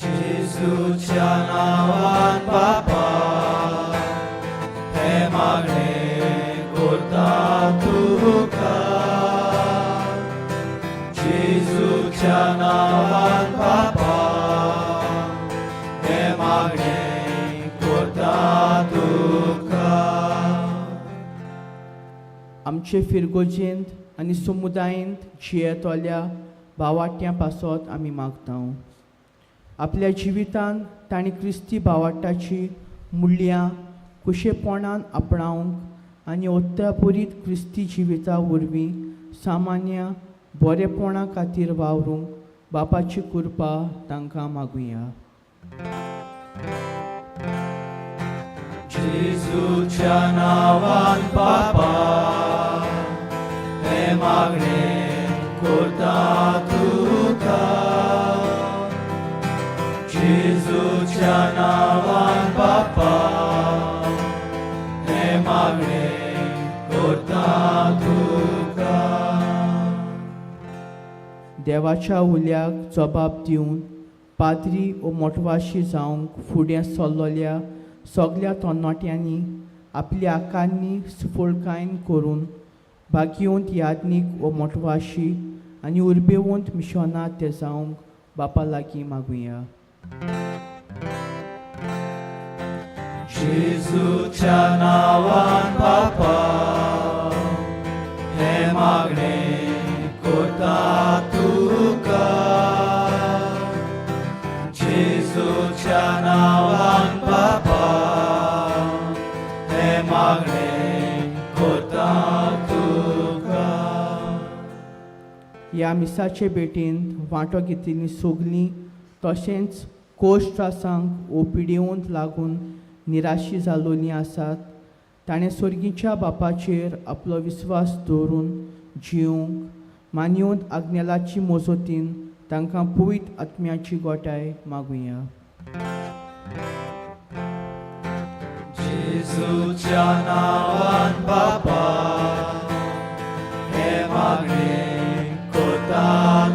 जेजूच्या नांवान बापा हें मागणें करता तुका, जेजूच्या नांवान बापा हें मागणें करता तुका. आमचे फिरगोजेंत आनी समुदायेंत जियेतल्या भावाट्यां पासत आमी मागता. आपल्या जिवितांत तांणी क्रिस्ती भावाट्याची मुल्यां कुशेपणान आपणावंक आनी उत्तापुरीत क्रिस्ती जिविता वरवीं सामान्य बरेपणा खातीर वावरूंक बापाची कृपा तांकां मागुया. जेजूच्या नांवान बापा हें मागणें करता तुका, जेजूच्या नांवान बापा हें मागणें करता देवाच्या उल्याक जबाब दिवन पाद्री ओ मोटवाशी जावंक फुडें सरलोल्या सगल्या तरणाट्यांनी आपल्या आकांनी सुफळकायन करून भाग्यवंत याज्ञीक ओ मोटवाशी आनी उर्बेवंत मिशनां ते जावंक बापा लागीं मागुया. जेजूच्या नांवान पापा हें मागणें कोता तुका, जेजूच्या नांवान पापा हें मागणें कोता तुका. ह्या मिसाचे भेटींत वांटो घेतिल्लीं सगलीं तशेंच कोश त्रासांक ओ पिडेवंत लागून निराशी जालोलीं आसात ताणें स्वर्गीच्या बापाचेर आपलो विस्वास दवरून जिवंक मानयवंत आग्नेलाची मजतीन तांकां पवित्र आत्म्याची गोठाय मागुया. जेजूच्या नांवान बापा हें मागणें कोता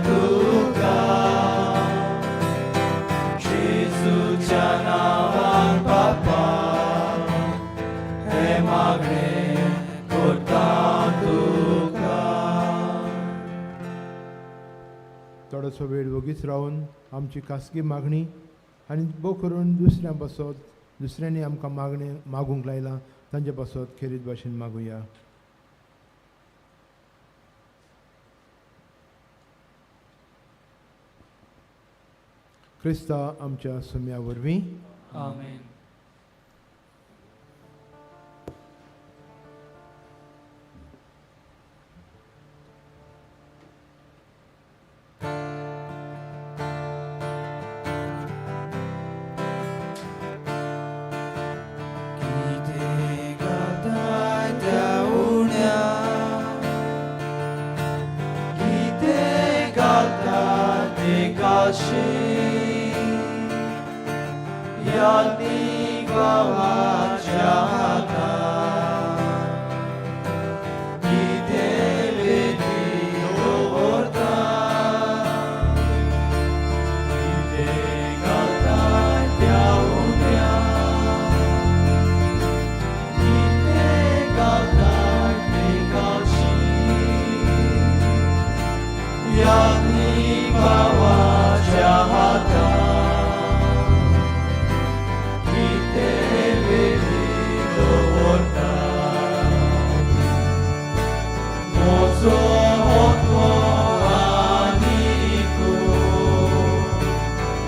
तुका, जेजूच्या नांवान बापा हें मागणें कोता तुका. थोडोसो वेळ वगीच रावन आमची खासगी मागणी आनी भोव करून दुसऱ्यां पासत दुसऱ्यांनी आमकां मागणें मागूंक लायलां तांचे पासत खेरीत भाशेन मागुया. क्रिस्ता आमच्या सुम्या वरवीं. आमेन. कितें घाताय त्या उण्या, कितें घालता ते काशी, यादीक भावाच्या हातान कितें वेदी दवरता, कितें घालता त्या उण्या, कितें घालता ते काशी, यादीक भावाच्या हातान कितें वेदी दवरता. म्हजो आत्मो आनी कूड,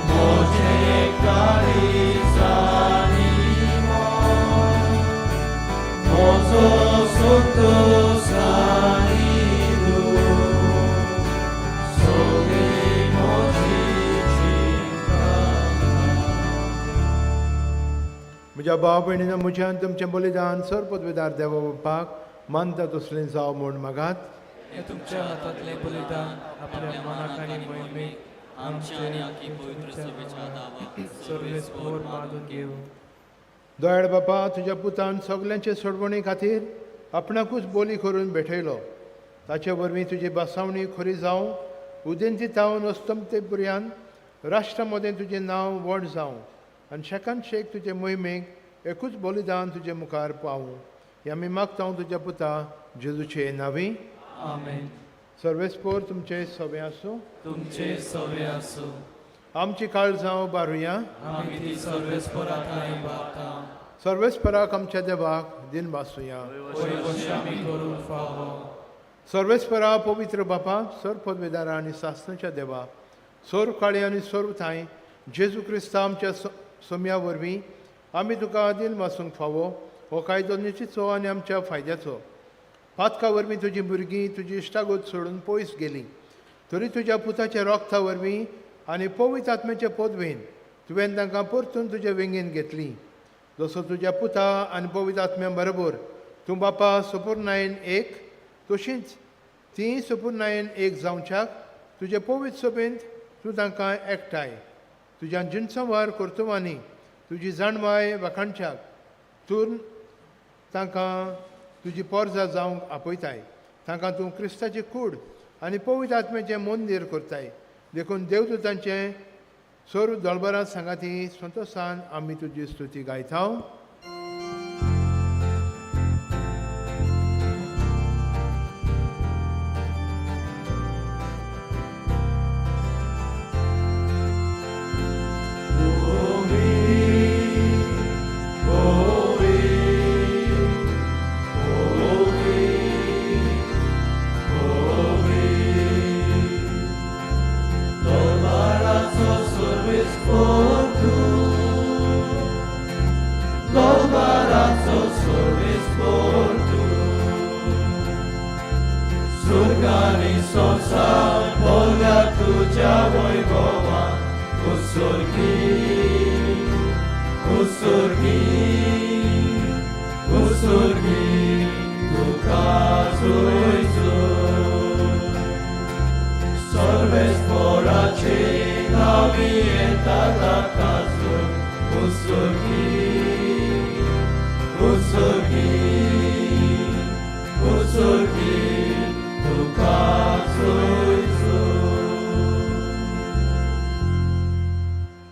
म्हजें काळीज आनी मन, म्हजो संतोश आनी दूख, सगळी म्हजी चिंतनां. म्हज्या भाव भयणीनो, म्हज्यान तुमचें बलिदान सर्वपदवेदार देवा बापाक मानता तसलें जावं म्हूण मागात. हें तुमच्या हातांतलें बलिदान आपल्या मनाक आनी मोहिमेक आमच्या आनी आखी पवित्र सभेच्या दावा सर्वेस्पोर मानून घेवं. दयाळ बापा, तुज्या पुतान सगल्यांचे सोडवणे खातीर आपणाकूच बोली करून भेटयलो. ताचे वरवीं तुजी बसावणी खरी जावं, उदेंती तावन अस्तमते पर्यंत राष्ट्रा मदें तुजें नांव व्हड जावं आनी शेकान शेक तुजे मोहिमेक एकूच बलिदान तुजे मुखार पावूं. हें आमी मागता तुज्या पुता जेजूचे नांवी. आमेन. सर्वेस्पोर तुमचे सवे आसूं. तुमचे सवे आसूं. आमची काळजां बारुया. आमी ती सर्वेस्पोरा थांय बारता. सर्वेस्पराक आमच्या देवाक दिन बासुया. वयर कशें आमी करूंक फावो. सर्वेस्परा पवित्र बापा, सर्व पदवेदारा आनी सासणाच्या देवा, सर्व काळी आनी सर्व थांय जेजू क्रिस्ता आमच्या सोम्या वरवीं आमी तुका दिन वासूंक फावो हो कायदो निश्चितचो आनी आमच्या फायद्याचो. पातका वरवीं तुजी भुरगीं तुजी इश्टागत सोडून पयस गेलीं तरी तुज्या पुताच्या रोगता वरवीं आनी पवित्र आत्म्याचे पदवेन तुवें तांकां परतून तुजे वेंगेन घेतलीं. जसो तुज्या पुता आनी पवित्र आत्म्या बरोबर तूं बापा सुपुर्नायन एक, तशींच तीं सुपुर्नायन एक जावच्याक तुजे पवित्र सभेंत तूं तांकां एकठांय. तुज्या जिनसंवार कर्तुवांनी तुजी जाणवाय वाखाणच्याक तूं तांकां तुजी पोरजा जावंक आपयताय. तांकां तूं क्रिस्ताची कूड आनी पवित्र आत्म्याचें मंदीर करताय. देखून देवदूतांचें सर्व दळबरां सांगाती संतोशान आमी तुजी स्तुती गायता.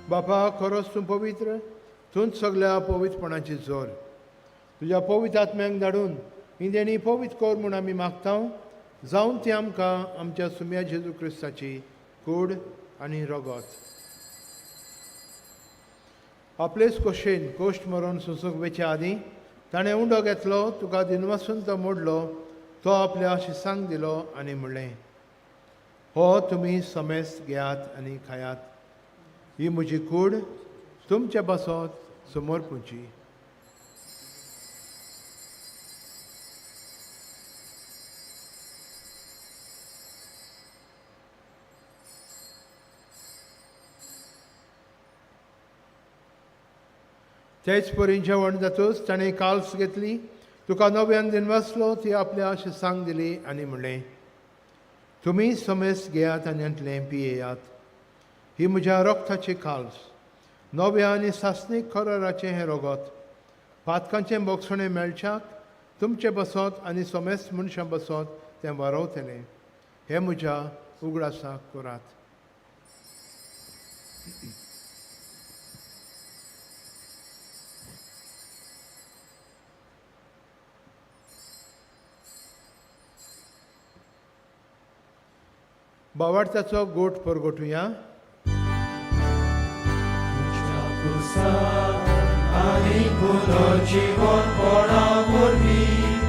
बापा, खरोच तूं पवित्र, तूंच सगल्या पवित्रपणाची जोर. तुज्या पवित्र आत्म्यांक धाडून ही देणी पवित्र कर म्हूण आमी मागता, जावन ती आमकां आमच्या सुम्या जेजू क्रिस्ताची कूड आनी रगत. आपलेच कोशेन कोश्ट मरोन सोंसूंक वेच्या आदीं ताणें उंडो घेतलो, तुका दिनवासून तो मोडलो, तो आपल्या शिसांक दिलो आनी म्हणलें, हो तुमी समेस्त घेयात आनी खायात, ही म्हजी कूड तुमचे पासत समर्पूची. तेच परी जेवण जातूच ताणें काल्स घेतली, तुका नव्यान दिनवासलो, ती आपल्या शिसांक दिली आनी म्हणलें, तुमी समेस्त घेयात आनी हांतलें पियेयात, ही म्हज्या रक्ताची काल्स, नव्या आनी सासणीक कराराचें हें रगत, पातकांचें बोगसणें मेळच्याक तुमचे बसत आनी समेस्त मनशां बसत तें वारवतलें. हें म्हज्या उगडासाक करात. बावार्थाचो गोट परगटुया. आनी पुनर्जीवनपणा वरवीं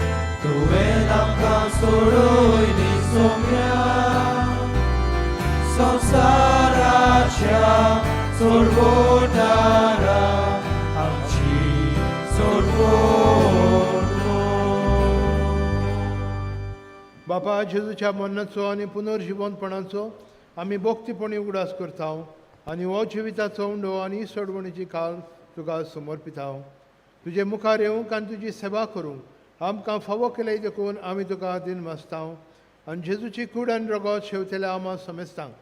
तुवें आमकां सोडयली सोम्या, संवसाराच्या सोडवणारा आमची सोडवण. बापा, जेजूच्या मरणाचो आनी पुनर्जिवनपणाचो आमी भक्तीपणी उगडास करता आनी हो जिविताचो उंडो आनी सोडवणीची काल तुका समर्पिता. तुजे मुखार येवंक आनी तुजी सेवा करूंक आमकां फावो केले देखून आमी तुका दिनवासता आनी जेजूची कूड आनी रगत शेवतेल्या आमा समेस्तांक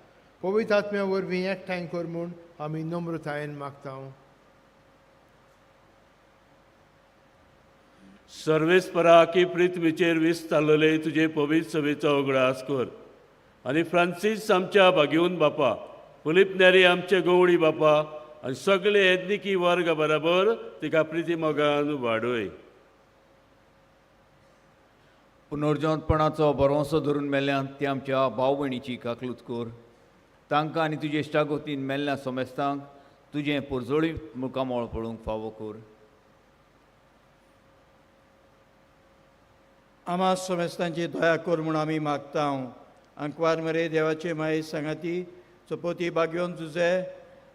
पवित्र आत्म्या वरवीं एकठांय कर म्हूण आमी नम्रतायेन मागता. सर्वेस्परा की पृथ्वीचेर विस्तारलेले तुजे पवित्र सभेचो उगडास कर आनी फ्रांसीस आमच्या भागेवन बापा, फिलीप नेरी आमचे गवळी बापा आनी सगळे एदनिकी वर्ग बराबर तिका प्रिती मोगान वाडय. पुनर्जनपणाचो भरवंसो धरून मेल्ल्यान ती आमच्या भाव भयणीची काकलूत कर. तांकां आनी तुजे इश्टागोतीन मेल्ल्या समेस्तांक तुजें पोरजोळीत मुखामळ पळोवंक फावो कर. आमा समेस्तांची दया कर म्हूण आमी मागता. आंकवार मरे देवाचे माये सांगाती चपोती बागयोन जुजे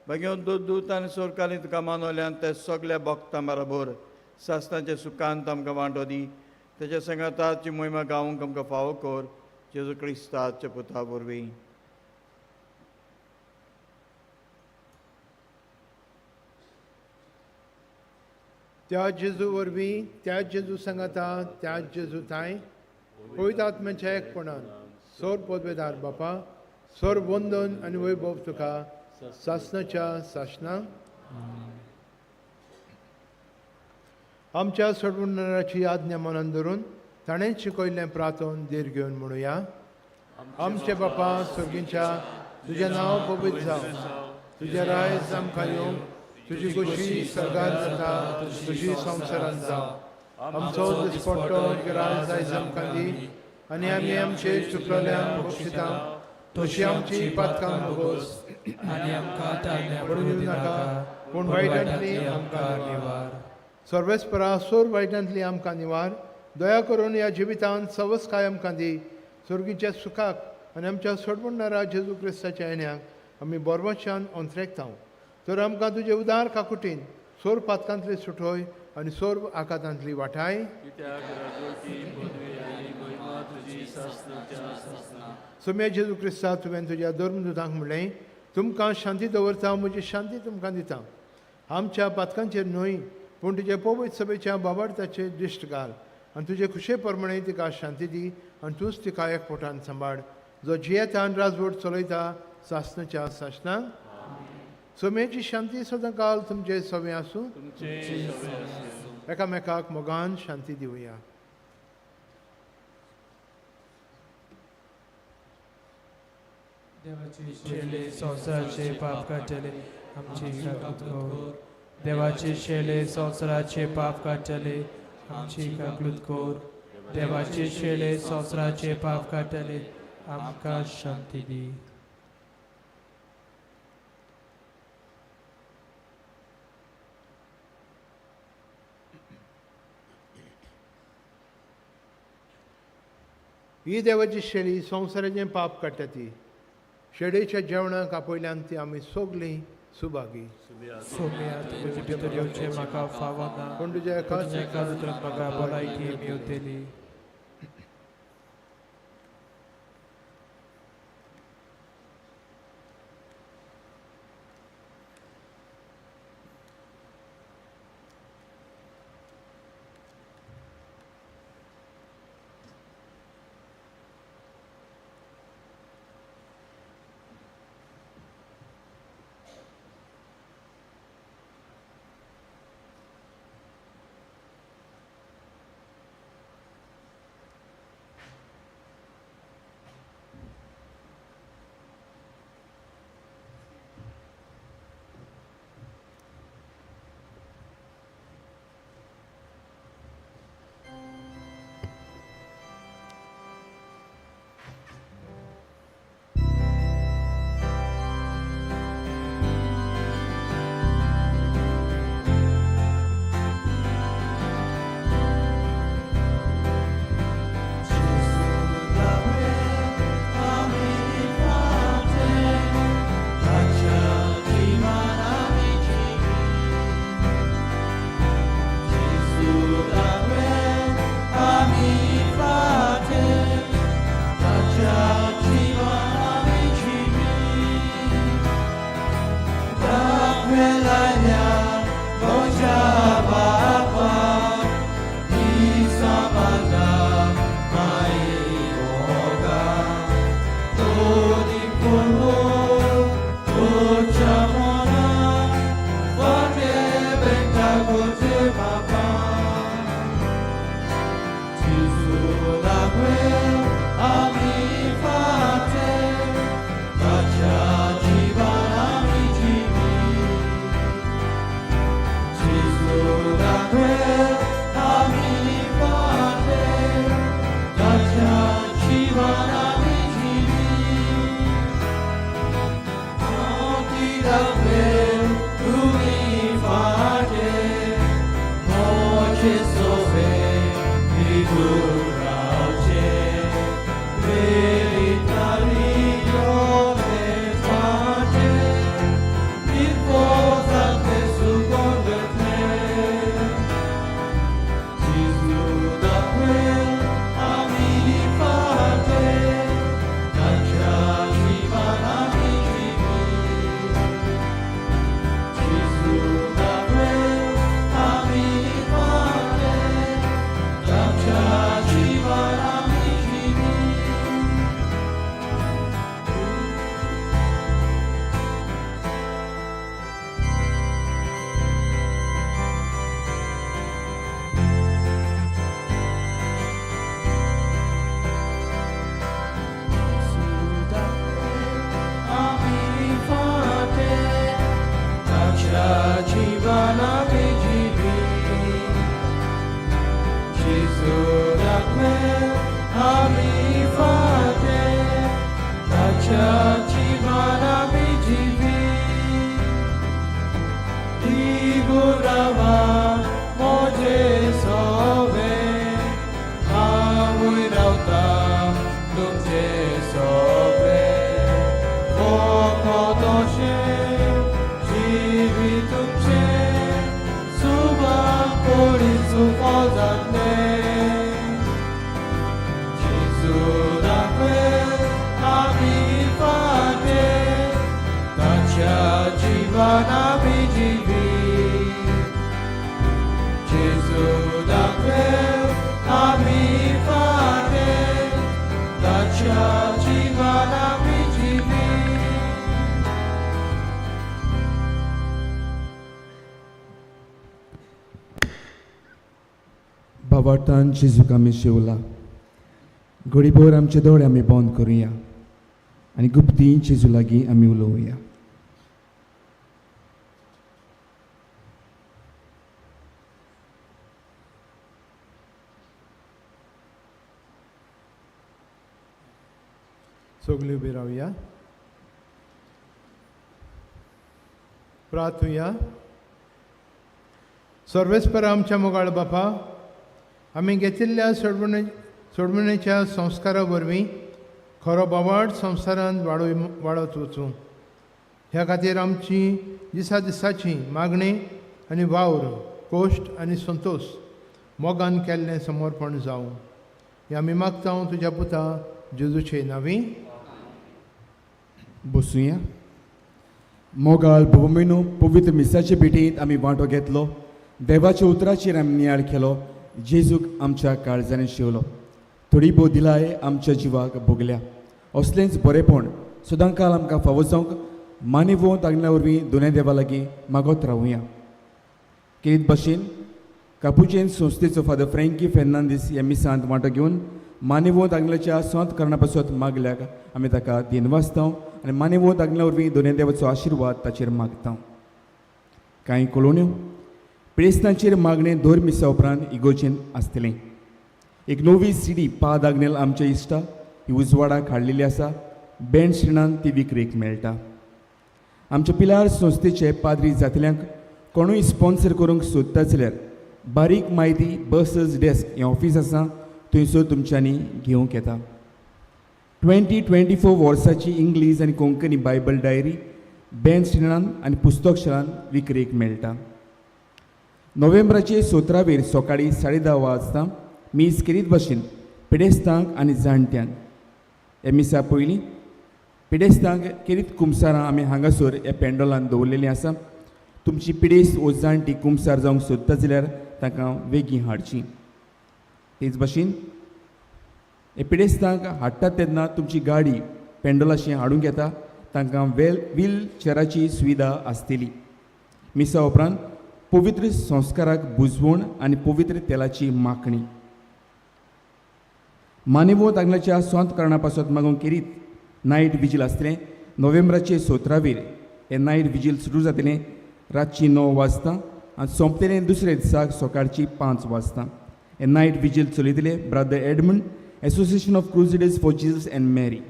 बागयोन दूद दूत आनी सोरकाली तुका मानवल्यान ते सगल्या भक्तां बरोबर सासणाचें सुखांत आमकां वांटो दी. तेच्या सांगाताची मोहिमा गावंक आमकां फावो कर, जेजू क्रिस्ताच्या पुता वरवीं. त्या जेजू वरवीं, त्या जेजू सांगाता, त्या जेजू थांय पवित्र आत्म्याच्या एकपणान सोर पदवेदार बापा, सोर वंदन आनी वैभव तुका सासणाच्या सासणा. आमच्या सोडवणाराची आज्ञा मनान धरून ताणें शिकयल्लें प्रार्थन धीर घेवन म्हणुया. आमचे बापा सर्गींच्या, तुजें नांव पवित्र जावं, तुजें रायज आमकां येवं, तुजी खोशी सर्गात जाता तशी संवसारांत जावं. आमचो दिसपट्टो गिराज आयज आमकां दी आनी आमी आमचे चुकलेल्यांक बक्षिता तशी आमची पातकां मोगोस आनी आमकां ताळण्या पडून नाका, पूण वायटांतली आमकां निवार. सर्वेस्परा सोर वायटांतली आमकां निवार. दया करून ह्या जिवितांत सवसकाय आमकां दी. सर्गीच्या सुखाक आनी आमच्या सोडवणणारा जेजू क्रिस्ताच्या येण्याक आमी बोरवशान अंत्रेकता. तर आमकां तुजे उदार काकुटीन सोर पातकांतली सुटोय आनी सोर आकातांतली वाटाय. कित्याक राजवटी पदवी आनी महिमा तुजी सासणाच्या सासणा. सोम्या जेजू क्रिस्ता, तुवें तुज्या धर्मदूतांक म्हणलें, तुमकां शांती दवरता, म्हजी शांती तुमकां दिता. आमच्या पातकांचेर न्हय पूण तुजे पवित्र सभेच्या बाबार्थाचेर दिश्ट घाल आनी तुजे खुशे प्रमाणे तिका शांती दी आनी तूंच तिका एकपोटान सांबाळ, जो जियेता आनी राजवट चलयता सासणाच्या सासणाक. सोम्याची शांती सदां काल तुमचे सवे आसूं. एकामेकाक मोगान शांती दिवया. देवाची शेले संवसाराचे पाप काडटले आमची काकूत कर. देवाचे शेले संवसाराचे पाप काडटले आमची काकूत कर. देवाचे शेले संवसाराचे पाप काडटले आमकां शांती दी. ही देवाची शेळी संवसाराचें पाप काडटा ती शेळेच्या जेवणाक आपयल्यान ती आमी सगळीं सुभागी. सोम्या, तुजे भितर येवचें म्हाका फावना, पूण तुज्या एकाच तुज्या एकाच उतरान म्हाका भलायकी मेवतली. Sobe, figura दाखवेल आमी फाटें ताच्या जिवान आमी जिवी तिगुरावा मोजे सोवे हांवूय रावता तुमचे सोवे फकत अशें जिवीत तुमचें सुबाक पडीचो फळ जातलें जेजू दाखवेल आमी फाटें ताच्या जिवान आमी जिवी जेजू दाखवेल आमी फाटें ताच्या जिवान आमी जिवी. बाबाटान जेजूक आमी शेवला. घडीभर आमचे दोळे आमी बंद करुया आनी गुप्ती जेजू लागीं आमी उलोवया. सगळीं उबी रावया. प्रार्थुया. सर्वेस्पर आमच्या मोगाळ बापा, आमी घेतिल्ल्या सोडवणेच्या संस्कारा वरवीं खरो बोवाळ संवसारांत वाडत वचूं. ह्या खातीर आमची दिसा दिसाची मागणी आनी वावर, कोश्ट आनी संतोश मोगान केल्लें समर्पण जावं. हें आमी मागता तुज्या पुता जेजूचे नांवी. बसुया. मोगाळ भोवमेनू, पवित्र मिसाचे भेटींत आमी वांटो घेतलो. देवाच्या उतराचेर आमी नियाळ केलो. जेजूक आमच्या काळजांनी शिवलो. थोडी भोव दिलाय आमच्या जिवाक भोगल्या. असलेंच बरेपण सदांकाल आमकां फावो जावंक मानिवोंत आगल्या वरवीं दोनूय देवा लागीं मागत रावुया. केरीत भाशेन कापुचेन संस्थेचो फादर फ्रँकी फेर्नांदीस ह्या मिसांत वांटो घेवन मानिवोंत आगल्याच्या संत करणा पासत मागल्याक आमी ताका दिनवासता आनी मानिवोंत आगल्या वरवीं दोनूय देवाचो आशिर्वाद ताचेर मागता. कांय कळोवण्यो प्रेस्तांचेर मागणें दर मिसा उपरांत इगोर्जेन आसतलें. एक नवी सीडी पाद आग्नेल आमच्या इश्टा ही उजवाडाक हाडलेली आसा. बँड श्रिणान ती विक्रेक मेळटा. आमच्या पिलार संस्थेचे पाद्री जातल्यांक कोणूय स्पॉन्सर करूंक सोदता जाल्यार बारीक म्हायती बसर्स डेस्क हें ऑफीस आसा थंयसर तुमच्यांनी घेवंक येता. 2024 वर्साची इंग्लीश आनी कोंकणी बायबल डायरी बँड श्रिणान आनी पुस्तक शाळान विक्रेक मेळटा. नोव्हेंबराचे 17वेर सकाळीं 10:30 वाजता मीस केरीत भाशेन पिडेस्तांक आनी जाणट्यांक ह्या मिसा पयलीं पिडेस्तांक केरीत कुमसारां आमी हांगासर ह्या पेंडोलान दवरलेलीं आसा. तुमची पिडेस्त वो जाणटी कुमसार जावंक सोदता जाल्यार तांकां वेगीं हाडची. तेच भाशेन हे पिडेस्तांक हाडटात तेन्ना तुमची गाडी पेंडोलाशी हाडूंक येता. तांकां व्हील चेराची सुविधा आसतली. मिसा उपरांत पवित्र संस्काराक बुजवण आनी पवित्र तेलाची माखणी. मानिवोत आंगलाच्या संत करणा पासत मागूंक केरीत नायट विजील आसतलें. नोव्हेंबराचे 17वेर हें नायट विजील सुरू जातलें रातची 9 वाजता आनी सोंपतलें दुसऱ्या दिसाक सकाळची 5 वाजता. हें नायट विजील चलयतले brother Edmund, association of crusaders for Jesus and Mary.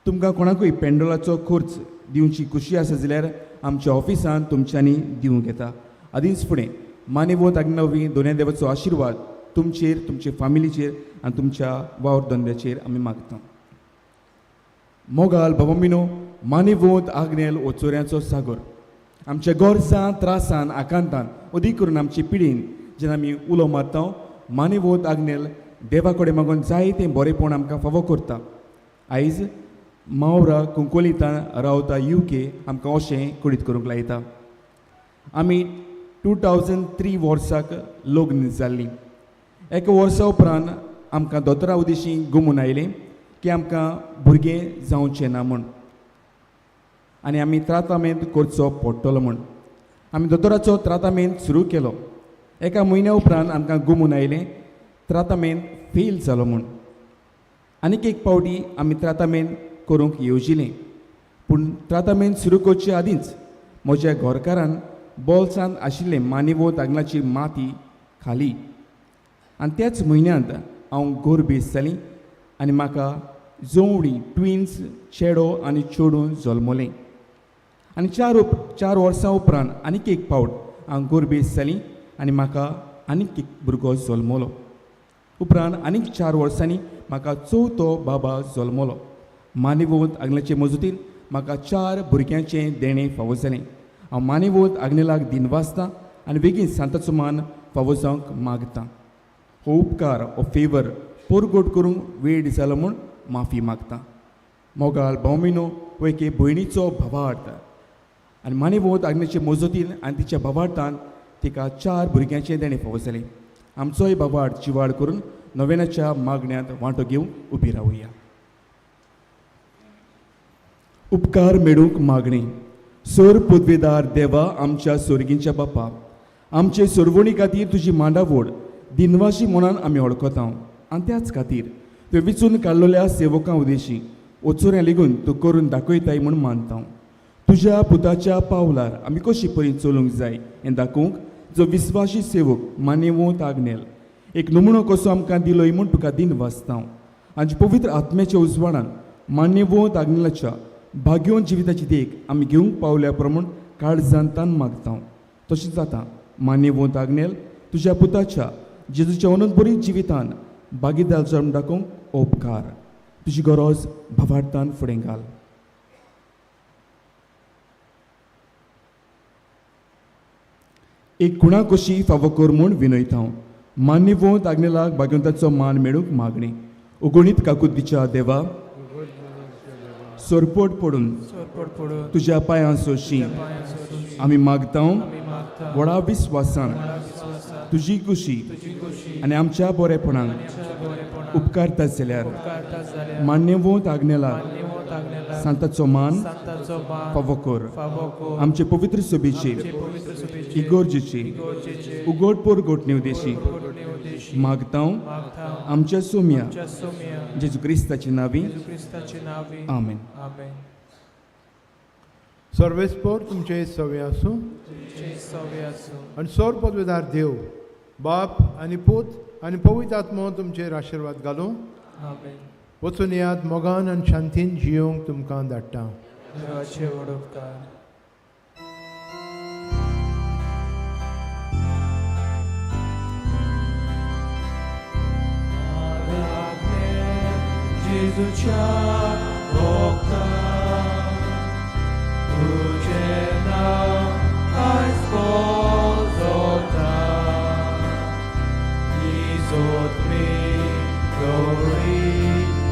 तुमकां कोणाकूय पेंडोलाचो खर्च दिवची खुशी आसा जाल्यार आमच्या ऑफिसान तुमच्यांनी दिवंक येता. आदींच फुडें मानिवोत आग्नवी दोनूय देवाचो आशिर्वाद तुमचेर, तुमचे फामिलीचेर आनी तुमच्या वावर धंद्याचेर आमी मागता. मोगाल बाबा मानिवोत आग्नेल ओ चोऱ्यांचो सागर आमच्या गरजां त्रासान आकांतान अदीक करून आमचे पिडीन जेन्ना आमी उलो मारता मानिवोत आग्नेल देवा कडेन मागून जायतें बरेंपण आमकां फावो करता. आयज मावरा कुंकोलितान रावता UK आमकां अशें कळीत करूंक लायता. आमी 2003 वर्साक लग्न जाल्लीं. एका वर्सा उपरांत आमकां दोतोरा उदेशी गुमून आयलें की आमकां भुरगें जावचें ना म्हूण आनी आमी त्रातामेंत करचो पडटलो म्हूण आमी दोतोराचो त्रातामेंत सुरू केलो. एका म्हयन्या उपरांत आमकां गुमून आयलें त्रातामेंत फेल जालो म्हूण. आनीक एक पावटी आमी त्रातामेंत करूंक येवजिलें पूण त्रातामेंत सुरू करचे आदींच म्हज्या घरकारान बोल्सांत आशिल्लें मानिवो तांगलाची माती खाली आनी त्याच म्हयन्यांत हांव गोरबेस जालीं आनी म्हाका जोवणी ट्विन्स चेडो आनी चेडूं जल्मलें. आनी 4 वर्सां उपरांत आनीक एक फावट हांव गोरबेस जालीं आनी म्हाका आनीक एक भुरगो जल्मलो. उपरांत आनीक 4 वर्सांनी म्हाका चवथो बाबा जल्मलो. मानेवोंत आग्नेलाचे मजतीन म्हाका 4 भुरग्यांचें देणें फावो जालें. हांव मानेवोंत आग्नेलाक दिनवासतां आनी बेगीन सांताचो मान फावो जावंक मागतां. हो उपकार हो फेवर पोरगोट करूंक वेळ जालो म्हूण माफी मागतां. मोगाल भावमिनो हो एके भयणीचो भावार्थ आनी मानेवोंत आग्नेचे मजतीन आनी तिच्या भावार्थान तिका 4 भुरग्यांचें देणें फावो जालें. आमचोय भावार्थ जिवाळ करून नोवेनाच्या मागण्यांत वांटो घेवंक उबी रावया. उपकार मेळूंक मागणी. सोर पदवेदार देवा आमच्या सोर्गींच्या बापा, आमचे सोरवणी खातीर तुजी मांडावड दिनवाशी म्हणून आमी वळखता आनी त्याच खातीर तुवें विचून काडलेल्या सेवकां उदेशी ओचोऱ्यां लेगून तूं करून दाखयताय म्हूण मानता. तुज्या पुताच्या पावलार आमी कशी परी चलूंक जाय हें दाखोवंक जो विस्वाशी सेवक मानेवोंत आग्नेल एक नमुनो कसो आमकां दिलोय म्हूण तुका दिनवासता. आनी पवित्र आत्म्याच्या उजवाडान मान्यवोंत आग्नेलाच्या भाग्योन जिविताची देख आमी घेवंक पावल्या प्रमाण काळजान तान मागता. तशेंच जाता मान्यवोंत आग्नेल तुज्या पुताच्या जेजूच्या अनंतबरी जिवितान भागीदार जल्म दाखोवंक उपकार. तुजी गरज भावार्थान फुडें घाल. एक कुणा कशी फावो कर म्हूण विनयता. मान्यवोंत आग्नेलाक भाग्यवंताचो मान मेळूंक मागणी. उगणीत काकुतीच्या देवा सोरपोट पडून तुज्या पांयां सोशी आमी मागता व्हडा विस्वासान तुजी खुशी आनी आमच्या बरेपणाक उपकारता जाल्यार मान्यवोंत आग्नेलाक सांताचो मान फावो कर. आमचे पवित्र सभेचे इगोर्जेचे उगड पोरगोट निवदेशी मागता आमच्या सोम्या जेजू क्रिस्ताचे नांवी आमेन. सर्वेस्पोर तुमचे सवे आसूं आनी सोर पदवेदार देव बाप आनी पूत आनी पवित्र आत्मो तुमचेर आशिर्वाद घालूं. वचून येयात मोगान आनी शांतीन जियोंक तुमकां धाडटा. देवाचे व्हड उपकार. जेजूच्या भोगता तुजें नांव आयज पोजोता. इजोत मी गौरी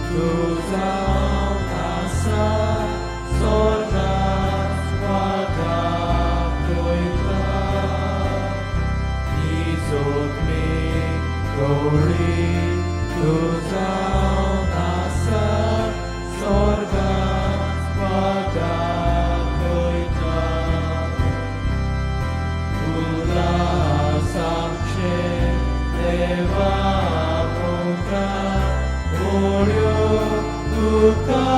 तूं जावन आसा स्वर्गात वागाक वयता. इजोत मी गौरी तूं जावन आसा स्वर्गात वागाक वयता. उदास आमचे देवा मुखार ओड्यो तुका